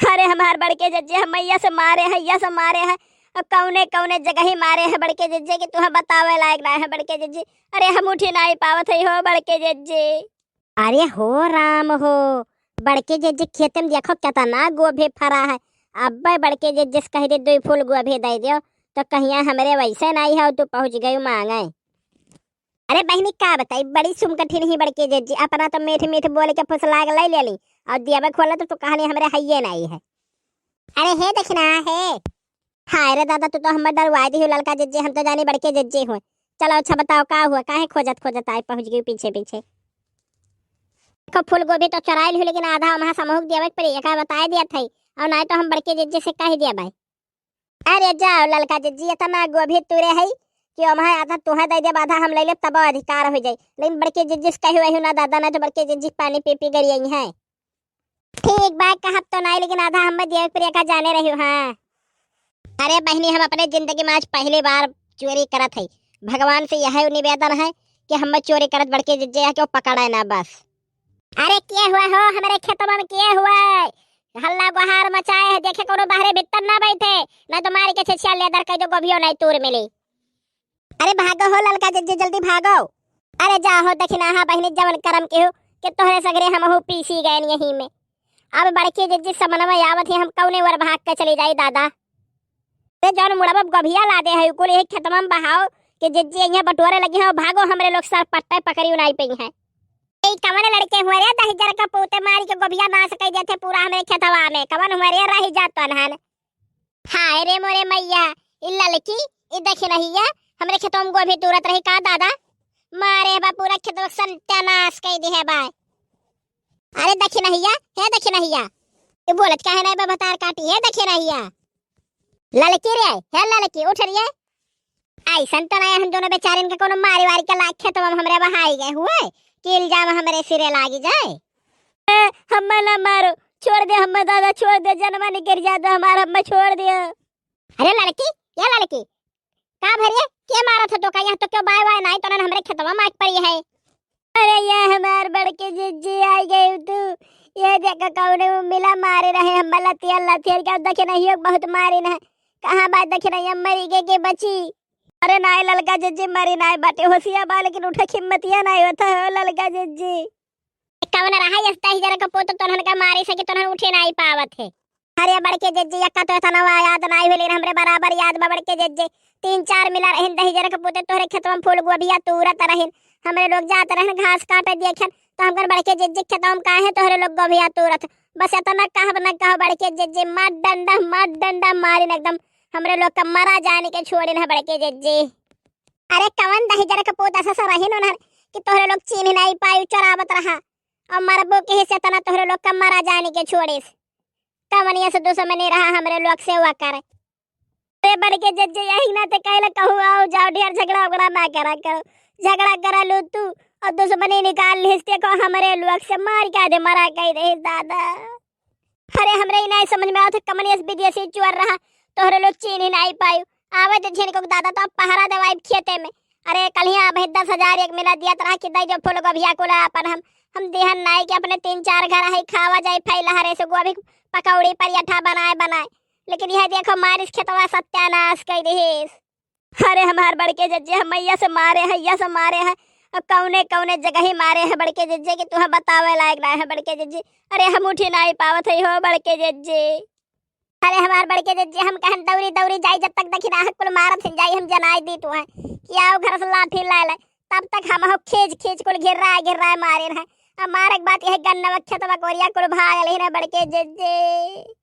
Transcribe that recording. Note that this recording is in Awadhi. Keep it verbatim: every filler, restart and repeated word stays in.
अरे हमार बड़के जज्जे, हम मैया से मारे हैं, या से मारे हैं, और कौने कौने जगह ही मारे हैं बड़के जज्जे कि तुहें बतावे लायक ना है बड़के जज्जे। अरे हम उठी नाई पावत है हो बड़के जज्जे। अरे हो राम हो, बड़के जज्जे खेत में देखो केतना गोभी फरा है। अब्बे बड़के जज्जे से कह दे दुई फूल गोभी दे दियो, तो कहिया हमरे वैसे नाई है, तू पहुँच गई मांगे। अरे बहिनी का बताई, बड़ी सुमकठिन ही बड़के जज्जे, अपना तो मीठ मीठ बोल के फुसला के ले लेली, और दियाबे खोला तो तू कहनी हमरे हइये नाई है। अरे हे दखिना हे। हाय रे दादा, तू तो हमर डरवाई दिहु ललका जज्जे, हम तो जानी बड़के जज्जे हुए। चलो अच्छा बताओ का हुआ, काहे खोजत खोजत आए पहुँच गई पीछे पीछे। देखो फूल गोभी तो चुराइल हूँ, लेकिन आधा वहाँ समूह दियावे के पड़ी, एका बताए दिया था, और नाई तो हम बड़के जज्जे से कह दिया भाई। अरे जाओ ललका जज्जी, इतना गोभी तुरे है कि ओम्हा आधा तुहे दे देब, आधा हम ले लेब, तब अधिकार हो जाई। लेकिन बड़के जज्जी से कही वही ना दादा, ना तो बड़के जज्जी पानी पी पी गरियाई है। ठीक बा, कहब तो नाई, लेकिन आधा हम दिए प्रिया का जाने रही हूँ। हाँ। अरे बहिनी, हम अपने जिंदगी में आज पहली बार चोरी करत है। भगवान से यह निवेदन है कि हम चोरी करत बड़के जज्जे के पकड़े ना बस। अरे के हुआ हो, हमरे खेतवा में के हुआ? हल्ला गुहार मचाए है, देखे कोनो बाहरे भीतर ना बैठे, ना तो मारी के छेछिया लेदर कह दो, गोभियो नहीं तूर मिली। अरे भागो हो ललका जज्जी, जल्दी भागो। अरे जा हो दखिनाहा बहिनी, जवन करम के हो कि तोहरे सगरे हमहू पीसी गए यही में। अब बड़के जज्जी समनवा आवत ही, हम कौने ओर भाग के चली जाई दादा। ते जौन मुड़ब गोभिया लादे है, कुल यही खेतवा में बहाओ कि जज्जी यहाँ बटोरे लगी है, भागो, हमरे लोग सर पट्टे पकड़ी उनाई पई है। ए, कवन लड़के हुए रे, दहिजर का पूते मारी के गोभिया नाश कई देते पूरा हमरे खेतवा में, कवन हुए रे, रही जा तो अनहन। हाय रे मोरे मैया, ई ललकी, ई दखिनहिया, हमरे खेतवा में गोभी तूरत रही का दादा? मारे बा पूरा खेतवा सत्यानाश कई दे है बा। अरे दखिनहिया, हे दखिनहिया, ये बोलत काहे नहीं बा, बतार काटी, हे दखिनहिया। ललकी रे, हे ललकी, उठ रे। ऐसन तो नहीं हम दोनों बेचारिन के कोनो मारी वारी के लाख खेतवा में हमरे बहाई गए हुए कि इल्जाम हमरे सिरे लागी जाए। ए, हम्मे ना मारो, छोड़ दे हम्मे दादा, छोड़ दे, जनवा निकल जाए तो हमार, हम्मे छोड़ दे। अरे लड़की, ये लड़की, का भरिए, के मारत है तो का? यहाँ तो क्यों बाय बाय नाई तो ना हमरे खेतवा मार पड़ी है। अरे ये हमार बड़के जिज्जी आई गई तू, ये देखा कौने वो मिला मारे रहे, हम लतिया लतिया के देखे नहीं हो बहुत मारे ना, कहाँ बात देखे नहीं, हम मरी गए के बची। अरे नाई ललका जिज्जी मरी नाई बाटे, होशिया बा लेकिन उठे हिम्मतिया नाई होता हो ललका जिज्जी। कवन रहा यस दहिजर का पोत तोहन का मारे से कि तोहन उठे नाई पावत है। अरे बड़के जिज्जी, यक्का तो इतना वा याद नाई होले, हमरे बराबर याद बा बड़के जिज्जी। तीन चार मिला रहन दहिजर के पोते तोहरे खेतवा में फूल गोभिया तूरत रहन। हमरे लोग जात रहन घास काटे देखेन, तो हमकन बड़के जिज्जी खेतवा में काहे तोहरे लोग गोभिया तूरत। बस इतना कहब न कहो बड़के जिज्जी, मार डंडा, मार डंडा मारिन एकदम। हमरे लोग का मरा जाने के छोड़िन है बड़के जिज्जी। अरे कवन दहिजर के पूत ऐसा सा रहिन उन्हन कि तोहरे लोग चीन्ह नहीं पाई, चोरावत रहा। और मरबो के हिस्से तना तोहरे लोग का मरा जाने के छोड़िस। कवनिया से दुश्मनी रहा हमरे लोग से हुआ करे। अरे बड़के जिज्जी यही ना ते कहले कहूँ आओ जाओ, ढेर झगड़ा उगड़ा ना करा करो। झगड़ा करा लू तू और दुश्मनी निकाल लिहिस ते को हमरे लोग से मार के आधे मरा कह दे दादा। अरे हमरे ही नहीं समझ में आवत है, कमलेश विदेशी चोर रहा, तोहरे लोग चीन ही नहीं पायु। आवे दे झिनको दादा तो अब पहरा देवाई खेते में। अरे कलिया भाई दस हजार एक मिला दिया तरह की दई जो फूल गोभिया कुला अपन हम, हम देहन नाई के अपने तीन चार घर है खावा जाए फैला हरे से गोभी पकौड़ी परियठा बनाए बनाए। लेकिन यह देखो मारिस खेतवा सत्यानाश कई देहिस। अरे हमार बड़के जिज्जी, हम मैया से मारे हैं, या से मारे हैं, और कौने कौने जगह ही मारे हैं बड़के जिज्जी कि तुहें बतावे लायक ना है बड़के जिज्जी। अरे हम उठी नहीं पावत है हो बड़के जिज्जी। अरे हमार बड़के जिज्जी, हम कहन दौरी दौरी जाई, जब तक दखिनाहा कुल मारत हैं जाई, हम जनाई दी तुहें कि आओ घर से लाठी लाए ले। तब तक हम हो खींच खींच कुल घिर्राए घिर्राए मारे हैं। हमार एक बात यह गन्नवा खेतवा कोरिया कुल भाग ले ना बड़के जिज्जी।